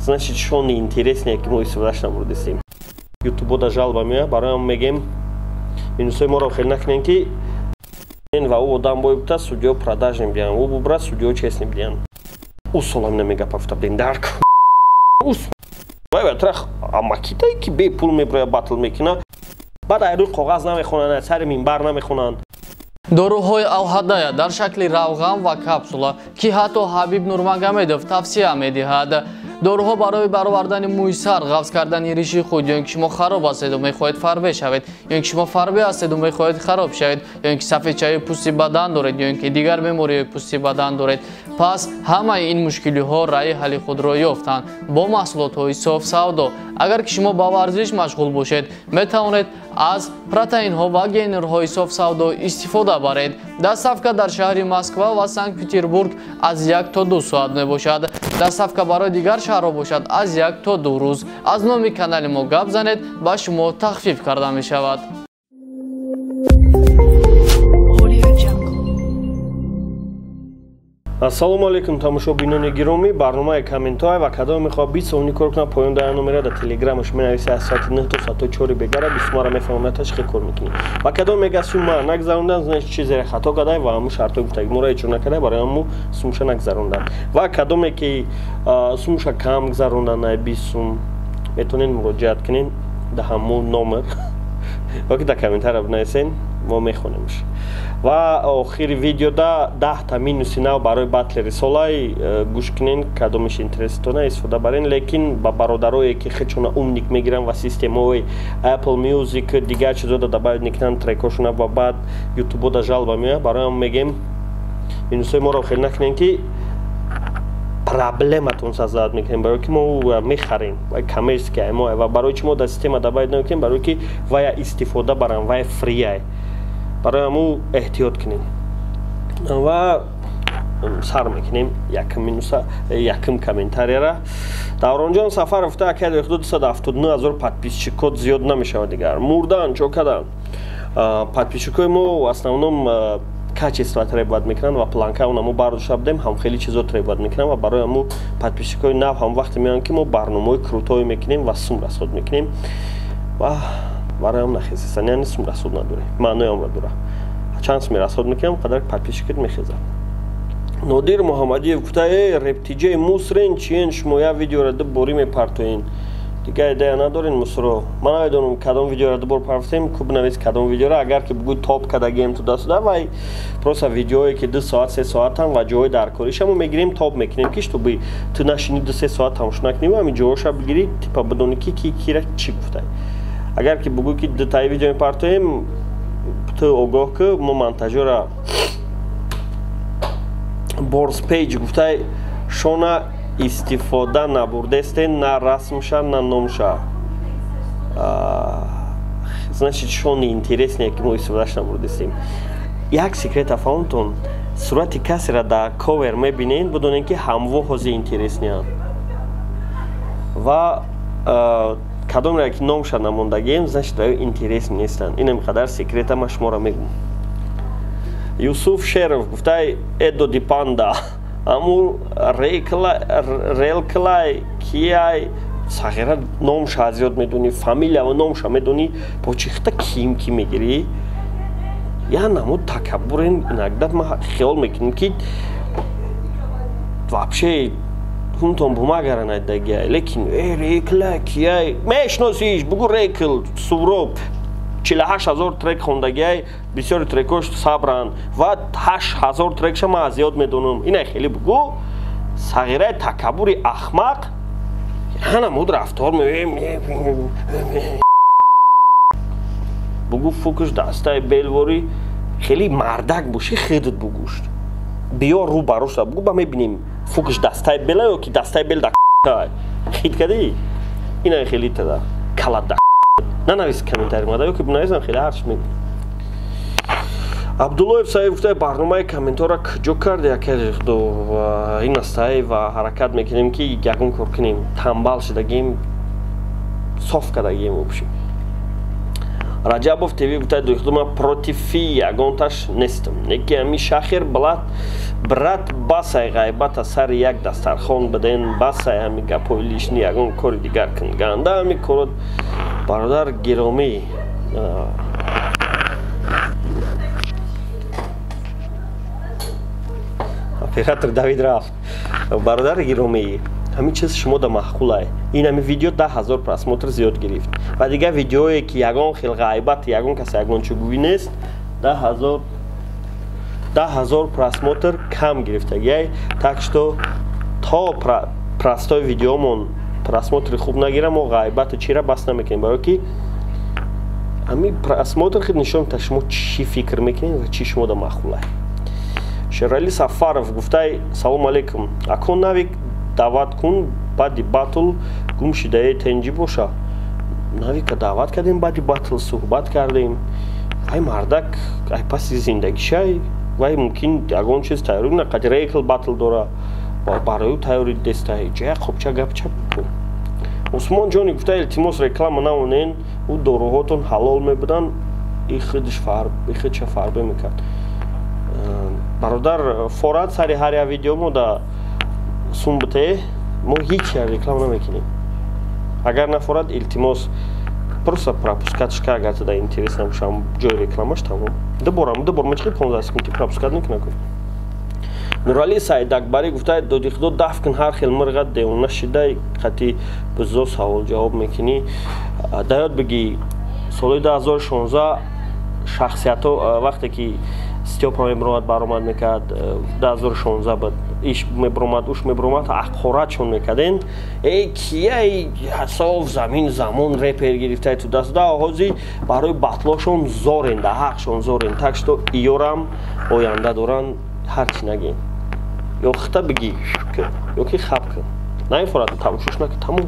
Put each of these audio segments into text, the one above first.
Значит, шони интереснее, ки мо истифодаш набурдистем. Ютубода жалба меояд, бароям мегем минусои моро хел накунем, ки ва ӯ одам бой бута, судьё продажный бидиҳанд, ӯ бубра, судьё честный бидиҳанд. Ӯ солам намегапа гуфта будем дарк. Вай амакитае, ки бепул меброя, батл мекуна, баъд ай рӯи коғаз намехонанд, сари минбар намехонанд. Доруҳои Алҳадая дар шакли равған ва капсула, ки ҳатто Ҳабиб Нурмагомедов тавсия медиҳад. Доруҳо барои баровардани мӯи сар, ғафз кардани риши худ, ё ин ки шумо хароб ҳастеду мехоҳед фарбе шавед, ё ин ки шумо фарбе ҳастеду мехоҳед хароб шавед, ё ин ки сафедчаи пӯсти бадан доред, ё ин ки дигар бемориҳои пӯсти бадан доред. Пас ҳамаи ин мушкилиҳо раъи ҳалли худро ёфтанд бо маҳсулотҳои соф савдо. Агар ки шумо ба варзиш машғул бошед, метавонед аз протеинҳо ва гейнерҳои соф савдо истифода баред. Доставка дар шаҳри Москва ва Санкт-Петербург аз 1 то 2 соат мебошад. Доставка барои дигар шаҳрҳо бошад аз 1 то 2 рӯз. Аз номи канали мо гап занед, ба шумо тахфиф карда мешавад. Ассалому алайкум, тамошобинони гиромӣ. Барномаи комментҳое ва кадом мехоҳад 20 сомонӣ кор кунад, поён дар номера дар телеграмаш менависа, аз соати 9 то соати 4 бегара 20 мара мефаҳмонад, та чӣ кор мекунӣ. Ва кадом мега сума нагзарондан, значит, чизере хато кадай ва ҳамун шартҳои гуфтаги моро иҷро накардай, барои ҳамун сумша нагзарондан. Ва кадоме ки сумша кам гузарондан, ай 20 сум, метавонед муроҷиат кунед дар ҳамун номер ё ки дар комментария бинависен, мо мехонемш. Ва охири видеода 10-та минуси нав барои батли рисолай гӯш кунен, кадомиш интереситона истифода барен. Лекин ба бародарое, ки хечона умник мегиранд ва системаҳои Apple Music, дигар чизода добавить мекунанд трекҳошона ва баъд ютубода жалба меояд, бароям мегем минусои моро хел накунем, ки проблематон создавать мекунем, барое ки мо мехарем вай коммерческий мо. Ва барои чи мо дар система добавить намекунем? Барое ки вая истифода барам, вай фрияй. Барои ҳамун эҳтиёт кунем. Ва сар мекунем якм минуса, якм комментарияра. Давронҷон Сафаров та: «Акай, 279 000 подписчикот зиёд намешавад, дигар мурдан чо кадан?» Подписчикои мо в основном качество требовать мекунанд ва планка она мо бардошта будем, ҳам хеле чизо требовать мекунанд. Ва барои ҳамун подписчикои нав ҳам вақте меоянд, ки мо барномаҳои крутой мекунем ва сум расход мекунем, ва барои ҳам нахезесан, яъне сум расход надорем, маънои онро дора. Чанд суми расход мекунем, қадар подписчикат мехезад. Нодир Муҳаммадиев гуфта: «Э, рептиҷаи мусрен чиен? Шумо як видеоро ду борӣ мепартоен, дигар идея надорен, мусро?» Ман намедонам, кадом видеоро ду бор партоем. Ку бинавис, кадом видеоро. Агар ки бугӯй топ кардагием туда-сюда, вай просто видеое, ки 2 соат, 3 соатам ва ҷоҳои даркориша мо мегирем, топ мекунем, ки чтобы ту нашини 2-3 соат тамошо накунӣ, ҳамин ҷоҳоша бигирӣ, типа бидонӣ, ки ки кира чӣ гуфтай. Агар ки бугӯй, ки дутаи видео мепартоем, ту огоҳ ки мо монтажёра. Борс Пейҷ гуфтай: «Шона истифода набурдестен, на расмша, на номша». Значит, шони интереснее, ки мо истифодаш набурдестем. Як секрета фаҳмтон: сурати касера дар ковер мебинед, бидонед, ки ҳамво ҳози интересныянд. Ва кадомре ки номша намондагием, значит, ва интерес нестанд. Инам қадар секрета ма шуморо мегӯм. Юсуф Шеров гуфтай: «Эдо ди панда, аму релклай кияй?» Сағира, номша аз ёд медонӣ, фамилия ва номша медонӣ, бо чӣ хита ким ки мегирӣ? Я намуд такаббурен. Иногда ма хиёл мекунем, ки вообще ҳунтон бумагара надагия, лекин э рекла кияй, мешносиш, бугу рекл Суроб, 48 000 трек хондагиай, бисёри трекош сабранд ва 8000 трекша ман аз ёд медонам. Ина хеле бугу, сағираи такаббури ахмақ, ҳанамуд рафтор. Бугу фукш дастаи белворӣ, хеле мардак бошӣ, хедат бугушт, биё рӯ барошта бугу, ба мебинем, фукш дастаи бела ё ки дастаи бел да хит кадӣ. Ина хеле тада калада нанавис комментарий мада ё ки бинависам, хеле ҳарч мегӯ. Абдуллоев Саид гуфта: «Барномаи комментора куҷо карди, акаи худо?» Ин астаи ва ҳаракат мекунем, ки ягон кор кунем, тамбал шудагим, соф кардагим. Вообще Раҷабов ТВ гуфта, духтур, ман против ягонташ нестам. Неки ами шахер брат, басай ғайбата сари як дастархон биден, басай ами гапҳои лишний, ягон кори дигар кун. Ганда ами корот, бародар гиромӣ. Оператор Давид рафт. Бародар гиромӣ, ҳамин чиз шумо да маъқулай. Ин ҳами видео 10 000 просмотр зиёд гирифт ва дигар видеое, ки ягон хел ғайбат, ягон кас, ягон чӣ гӯӣ нест, 10 000 просмотр кам гирифтагиай. Так что то простой видеомон просмотри хуб нагира, мо ғайбату чира бас намекунем, барое ки ҳами просмотр хел нишон та шумо чӣ фикр мекунед ва чӣ шумо да маъқулай. Шерали Сафаров гуфтай: «Салому алейкум, акун Навик даъват кун, баъди батл гум шидаи тенҷӣ боша». Навика даъват кардем, баъди батл суҳбат кардем. Вай мардак ай паси зиндагишай, вай мумкин ягон чиз тайёрӣ на қади рекл батл дора, барои ӯ тайёрӣ дестай. Ҷая қопча гап чап кун. Усмон ҷони гуфта: «Илтимос, реклама намонен, ӯ доруҳотон ҳалол мебуданд, и худша фарбе мекард». Бародар, форат сари ҳар як видео мо да сум бите, мо ҳеҷ як реклама намекунем. Агар нафорад, илтимос, просто пропускать ка, агар туда интерес набошам ҷои рекламаш, тамом. Дуборам дубор ма чихел 15 секунди пропускать мекунам. Нурали Саидакбарӣ гуфта: «Доди худо, даф кун, ҳар хел мирға девона шидай, қати бизо савол ҷавоб мекунӣ». Даёд бигӣ, соли 2016 шахсиятҳо, вақте ки Стёпа мебиромад, баромад мекард, 2016 буд, иш мебиромад, уш мебиромад, ҳақоратшон мекарден: «Эй, кияй ҳасов замин замон репер гирифтай ту даст да». Ҳози барои батлошон зорен, да ҳақшон зорен. Так что иёрам оянда доранд, ҳар чӣ нагин. Ё хита бигӣ, ё ки хаб кун, наифорад, тамошош наки, тамом.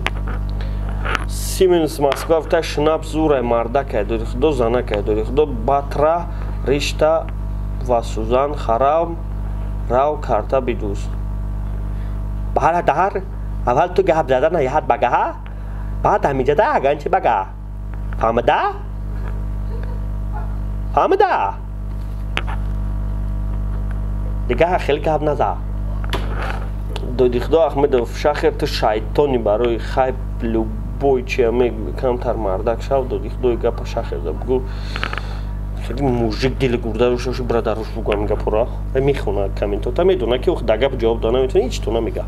Сименс Москва гуфта: «Шнап зурай, мардакай, доди худо, занакай, доди худо, батра ришта ва сӯзан харам рав карта бидӯз». Барадар, аввал ту гап зада наяҳат багаҳа, баъд ҳамиҷада аганчи бага, фаҳмида, фаҳмида, дига хеле гап наза. Доди худо Аҳмедов: «Шахер, ту шайтони, барои хайп любой чия мегӯи, камтар мардак шав». Доди худои гапа шахер да бугӯ, хеле мужик, дили гурда дошта боши, бирадаруш бугӯ ҳамин гапора. Мехона комментота, медона ки да гап ҷавоб да наметавона, ҳеч то намега.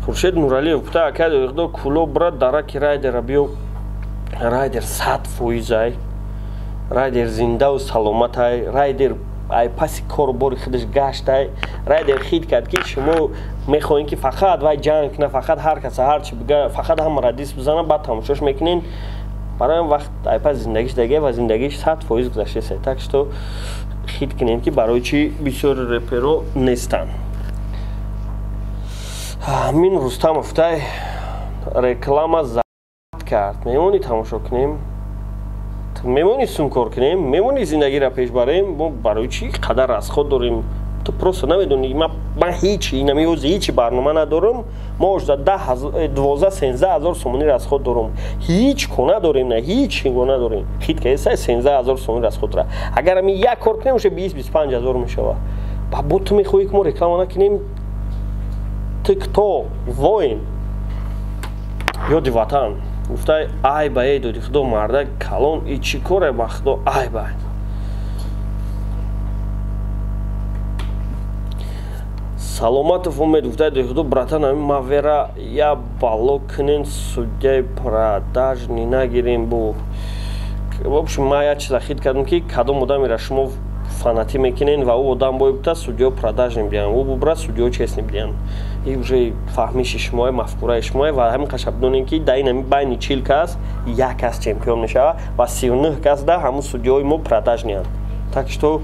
Хуршед Нуралиев гуфта: «Акай доди худо, куло брат, дараки райдера биё». Райдер 100%-ай, Райдер зиндаву саломатай, Райдер ай паси кору бори худаш гаштай. Райдер хит кард, ки шумо мехоҳем, ки фақат вай ҷанг куна, фақат ҳар каса ҳарчи бига, фақат ҳамаро дис бизана, баъд тамошош мекунен. Барои вақт ай пас зиндагиш даге ва зиндагиш 100% гузаштаест. Так что хит кунем, ки барои чӣ бисёри реперо нестанд. Амин Рустамов тай реклама зад кард. Мемонӣ тамошо кунем, мемонӣ сумкор кунем, мемонӣ зиндагиро пеш барем. Мо барои чӣ қадар расход дорем, ту просто намедонӣ. Ман ҳеҷ инамиёзи ҳеҷ барнома надорам. Мо 12-13 ҳазор сомонӣ расход дорам, ҳеҷ ко надорем, на ҳеҷ го надорем. Хит каеса, 13 ҳазор сомонӣ расход дора. Агар ами як кор кунем, уша 20-25 ҳазор мешава. Ба бо ту мехоҳӣ, ки мо реклама накунем? Ты кто, воин? Ёди ватан гуфтай: «Ай ба, эй доди худо, мардак калон, и чӣ коре, ба худо, ай ба». Саломатов Умед гуфтай: «Доди худо, братан, ами мавера я бало кунен, судьяи продажный нагирем бу». В общем, ма як чиза хит кардам, ки кадом одамеро шумо фанатӣ мекунен ва ӯ одам боибта судьё продажный биям, ӯ бубра судьё честный биям, и уже фаҳмиши шумое, мафкураи шумое. Ва ҳамин қаша бидонем, ки дар ин ҳами байни 40 кас як кас чемпион мешавад ва 39 кас да ҳамун судьёи мо продажныянд. Так что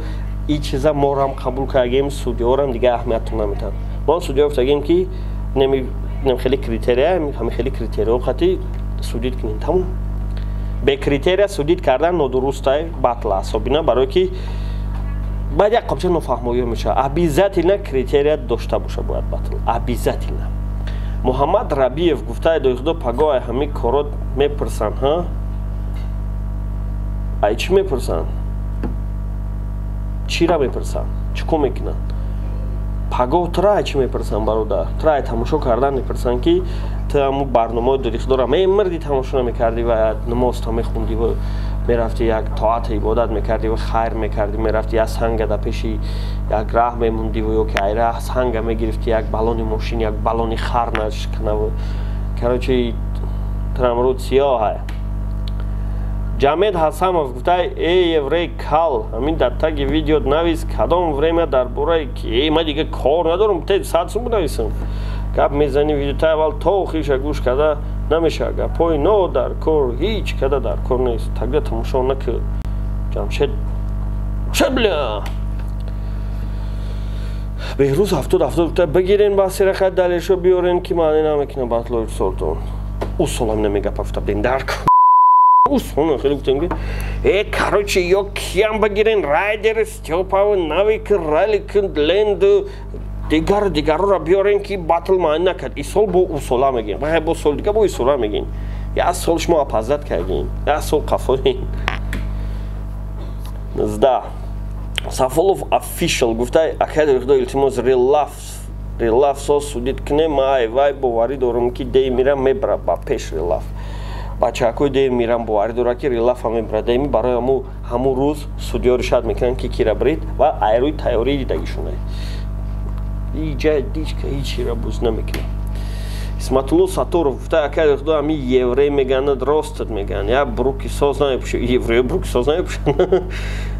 и чиза морам қабул кардагем, судьёрам дига аҳамиятон наметиҳанд. Мо судьё гуфтагем, ки нем хеле критерия, ҳами хеле критерияо қати судить кунем, тамом. Бе критерия судить кардан нодурустай батла, особенно барое ки баъд як қобча нофаҳмоиё мешавад. Обязательно критерия дошта боша бояд батл, обязательно. Муҳаммад Рабиев гуфтаи: «Дои худо, пагоҳ ҳами корот мепурсанд, ҳа?» Ай чӣ мепурсанд? Чира мепурсанд? Чӣ кор мекунанд? Пагоҳ тура ай чӣ мепурсанд, бародар? Тура ай тамошо кардан мепурсанд, ки ту ҳамун барномаи дурихудора мемирди, тамошо намекардӣ ва намозта мехондӣ ва мерафти, як тоату ибодат мекардӣ ва хайр мекардӣ, мерафти, як санга дар пеши як раҳ мемондӣ ё ки ай раҳ санга мегирифтӣ, як балони мошин, як балони хар нашканаву, короче, турамрӯд сиёҳ. Ҷамед Ҳасамов гуфта: «Эй еврей кал, ҳамин дар таги видео навис, кадом время дар бораи ки эй, ма дига кор надорам, те 100 сум бинависам. Гап мезани, видеота аввал то охириша гӯш карда намешавад. Гапҳои но дар кор ҳеҷ када дар кор нест, тогда тамошо накӣ». Ҷамшед шебля Беҳрӯз 70 70 гуфта: «Бигирен басира, далелшо биёрен, ки маъне намекунам батлои солтон». Ӯ солам намегапа гуфта будем дар ӯ хеле гуфтем, ки короче, ё киям бигирен, Райдер, Стёпав, Навик, Ралик, Ленд, дигар дигарро биёрен, ки батл маъни накард. Исол бо усола мегем, бо сол дига бо исола мегем. Як сол шумо опоздать кардем, як сол қафоем. 19 Сафолов Official гуфта: «Акай худо, илтимос, релаф со судить кне. Ма ай вай боварӣ дорам, ки дей мирам мебара ба пеш релаф. Бачаҳакои дей мирам боварӣ дорад, ки релафа мебара дейми». Барои ҳамун рӯз судиё решать мекунанд, ки кира брид, ва айрӯи тайёрӣ дидагишона. Иҷа дичка ҳичира буз намекунад. Исматулло Саторов гуфта: «Акай худо, ҳами еврей меганад, ростат меган, я бруки соз намепӯша». Еврей бруки соз намепӯша,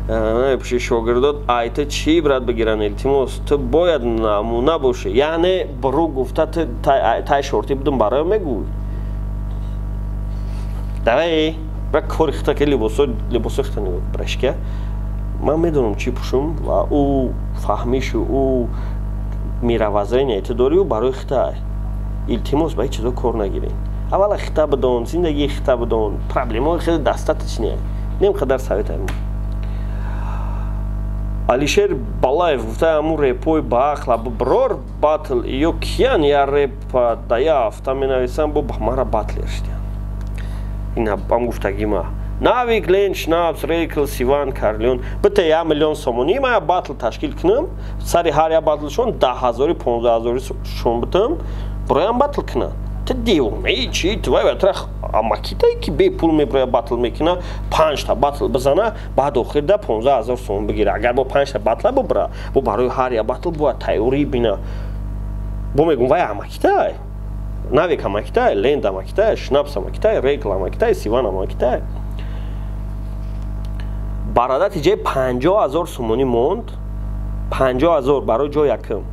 намепӯши. Шогирдот айта чӣ ибрат бигиранд? Илтимос, ту бояд намуна бошӣ. Яъне брук гуфта, ту тай шорти будум барои мегӯй. Давай ба кори хита, ки либосо хита нигоҳ брашка. Ман медонам, чӣ пӯшум, ва ӯ фаҳмишу ӯ мировоззрение ту дорӣ, ӯ барои хита. Илтимос, ба ҳеҷ чизо кор нагиред. Аввала хита бидон, зиндагии хита бидон, проблемаҳои хеле дастатичне нем қадар совет ай. Алишер Балаев гуфта: «Ҳамун репои баақла брор батл ё киян, я репа да я ҳафта менависам, бо мара батлер шидян». Ин ҳам гуфтагима. Навик, Лен, Шнапс, Рейкл, Сиван, Карлион бита 1 миллион сомонӣ ма я батл ташкил кунам, сари ҳар я батлшон 10 ҳазори, 15 ҳазори шон битам, броям батл кунанд. Ту девонаи чи? Ту вай ватра амакитай, ки бепул меброя, батл мекуна, панҷта батл бизана, баъд охирда 15 000 сомон бигира. Агар бо панҷта батла бубра, бо барои ҳар я батл бояд тайёрӣ бина. Бо мегум, вай амакитай, Навик амакитай, Ленд амакитай, Шнапс амакитай, Рейкл амакитай, Сиван амакитай. Барадати ҷаи 50 000 сомонӣ монд, 50 000 барои ҷои якум,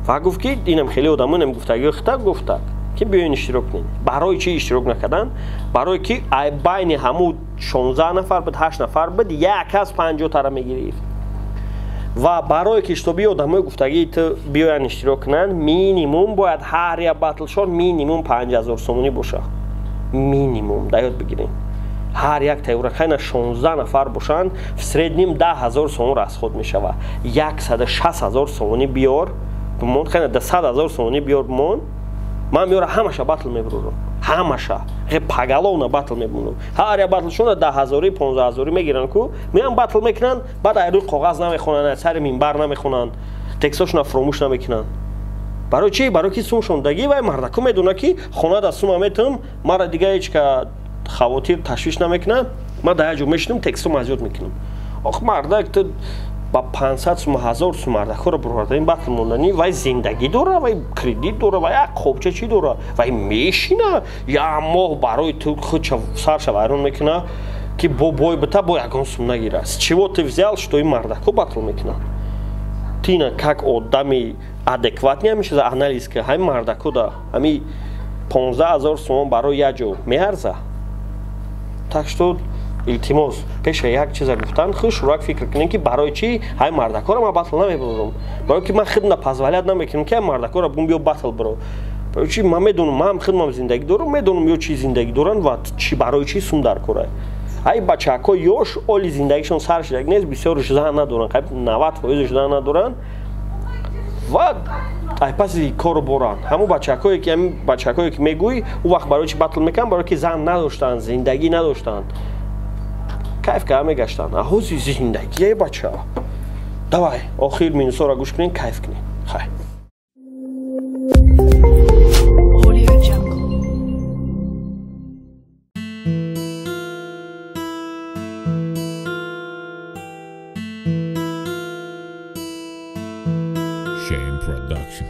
ва гуфт, ки инам хеле одамо инам гуфтагиҳои хита гуфтак, ки биёен иштирок кунед. Барои чӣ иштирок накардан? Барое ки байни ҳамун 16 нафар буд, ҳашт нафар буд, як кас 50 тара мегирифт. Ва барое ки чтобы одамои гуфтагии ту биёянд иштирок кунанд, минимум бояд ҳар як батлшон минимум 5000 сомонӣ боша, минимум. Да ёд бигирем, ҳар як тайёра хайна 16 нафар бошанд, в среднем 10 000 сомон расход мешавад. 160 000 сомонӣ биёр бимон, хайна да 100 000 сомонӣ биёр бимон, ман меёра, ҳамаша батл мебурам, ҳамаша поголовно батл мебурам. Ҳар як батлшона 10 ҳазорӣ, 15 ҳазорӣ мегиранд ку, меян, батл мекунанд, баъд ай рӯи коғаз намехонанд, сари минбар намехонанд, текстошона фуромӯш намекунанд. Барои чӣ? Барои ки сумшон дагӣ. Вай мардаку медона, ки хона да сума метам, мара дига ҳеч ка хавотир, ташвиш намекунам, ман дар як ҷо мешинам, текстом аз ёд мекунам. Ох, мардак, ту ба 500 сум, 1000 сум мардакҳоро бурвардаин батл монданӣ. Вай зиндагӣ дора, вай кредит дора, вай як қобча чӣ дора, вай мешина як моҳ барои ту худша сарша вайрон мекуна, ки бо бой бита, бо ягон сум нагира. С чего ты взял, что ин мардакҳо батл мекунанд? Тина как одами адекватный ҳамин чиза анализ ка. Ҳамин мардакҳо да ҳами 15 000 сомон барои як ҷо меарза? Так что, илтимос, пеша як чиза гуфтан хушрак фикр кунем, ки барои чӣ ҳамин мардакҳоро ман батл намебурам. Барои ки ман хидна позволять намекунам, ки ҳамин мардакҳоро бигум: «Биё, батл биро». Барои чӣ? Ман медонам, ман хидмам зиндагӣ дорам, медонам, ё чӣ зиндагӣ доранд ва чӣ, барои чӣ сум дар кора. Ай бачаҳако ёш, оли зиндагишон сар шидаг нест, бисёрш зан надоранд, қариб 90 фоизш зан надоранд ва ай паси кору боранд. Ҳамун бачаҳакое ки, ҳамин бачаҳакое ки мегӯй, ӯ вақт барои чӣ батл мекунанд? Барои ки зан надоштанд, зиндагӣ надоштанд. Кайф ка мегаштан. А ҳози зиндагие бача. Давай, охир минусора гӯш кунем, кайф кунем. Хай. Shame Production.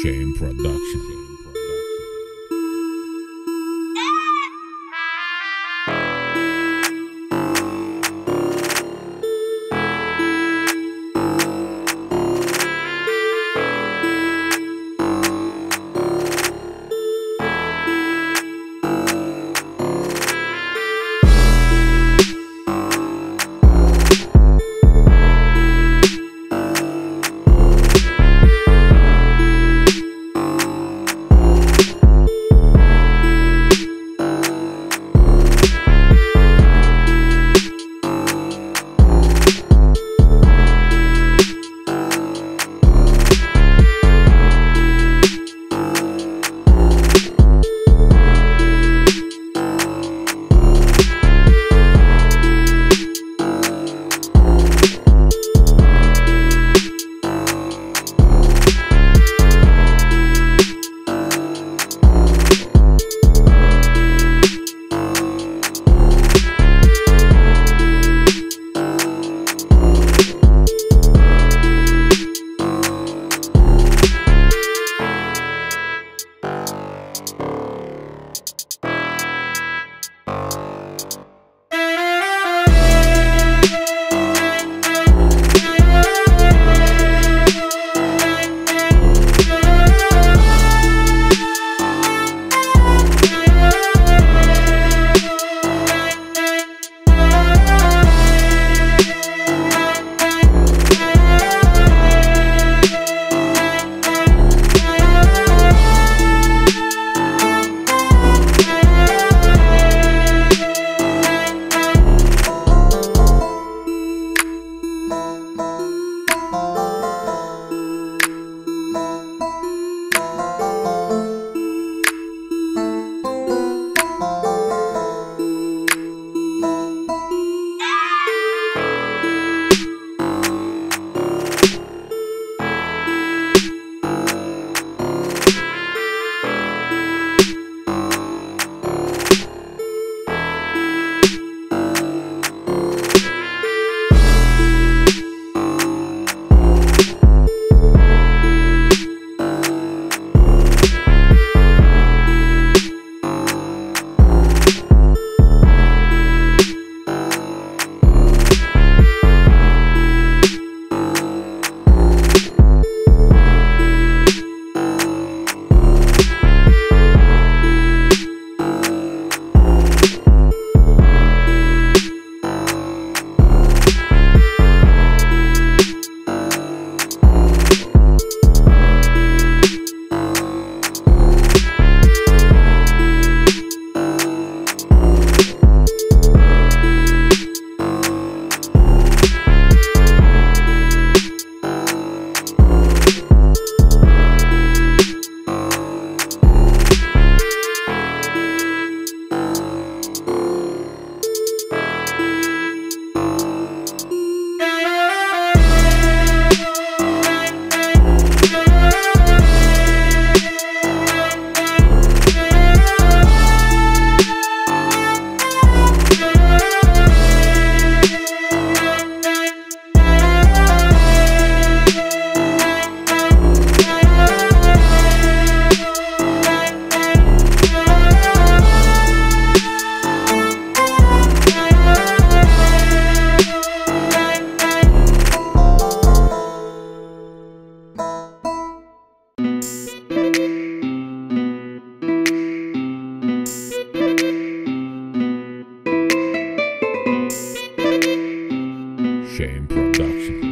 Shame Production. Shame Production.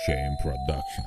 Shame Production.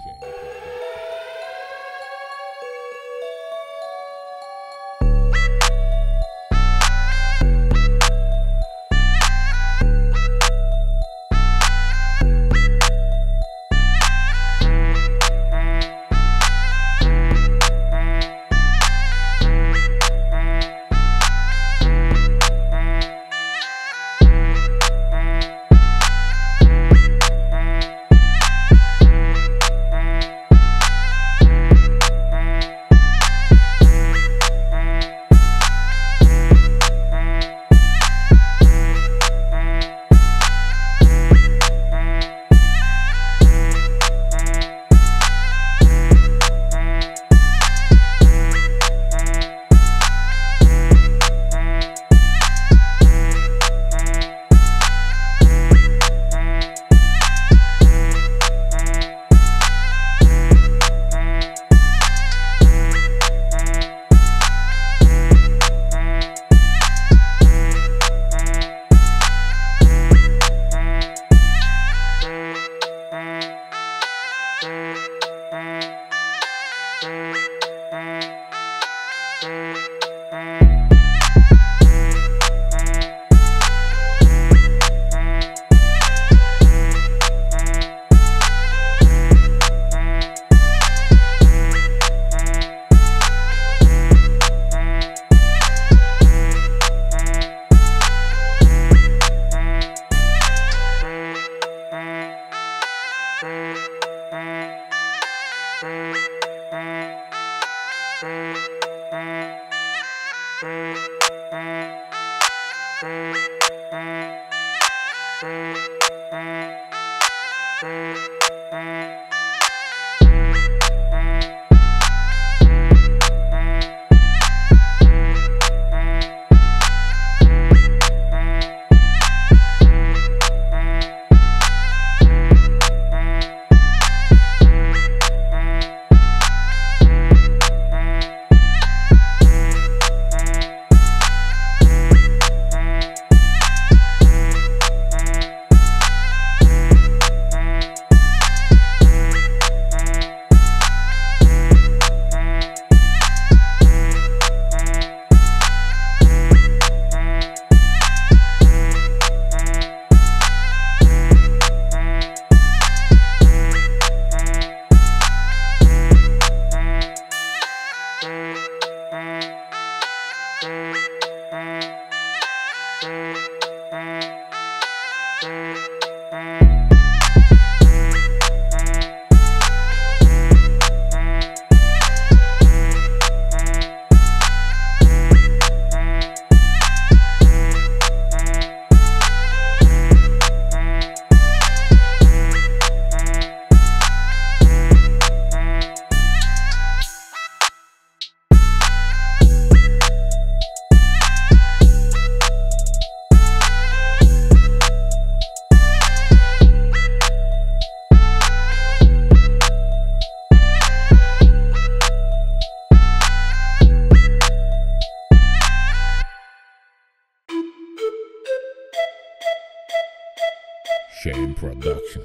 Shame Production.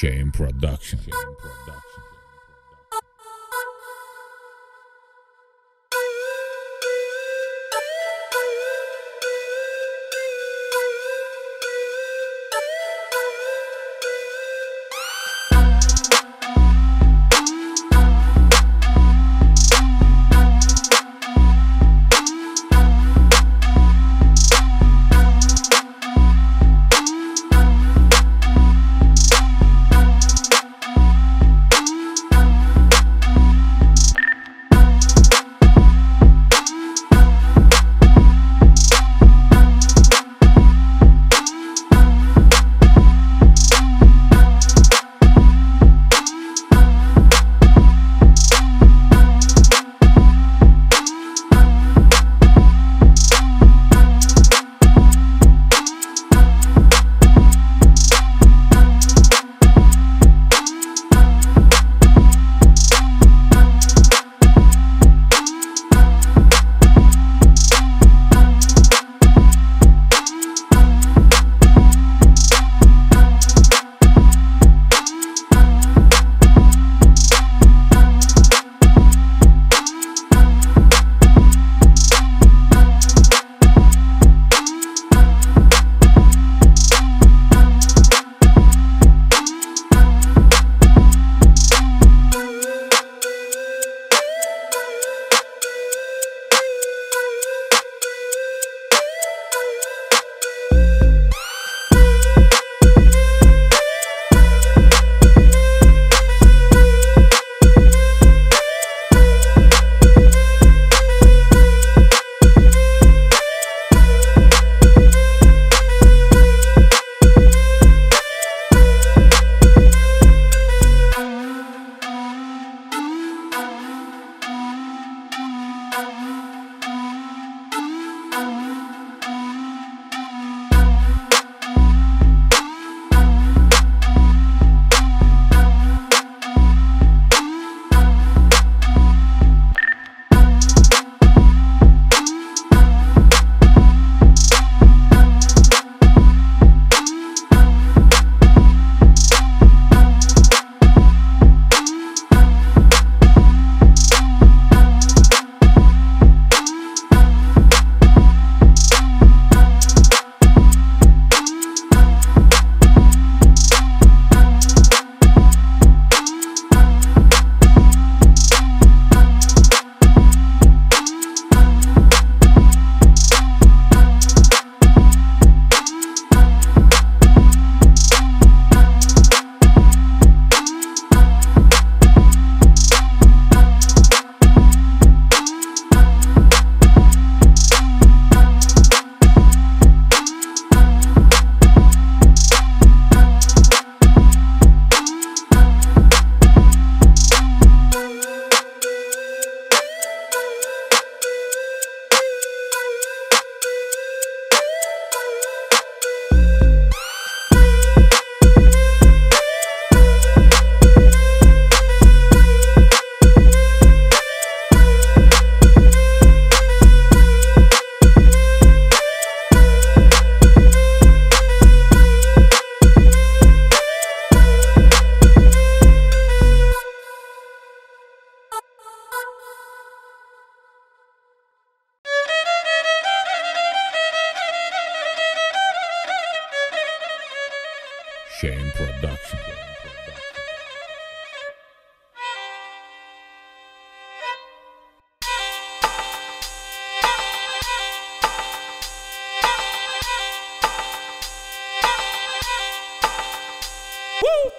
Shame Production. Shame Production. Woo!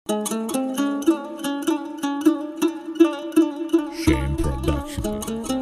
Shame Production.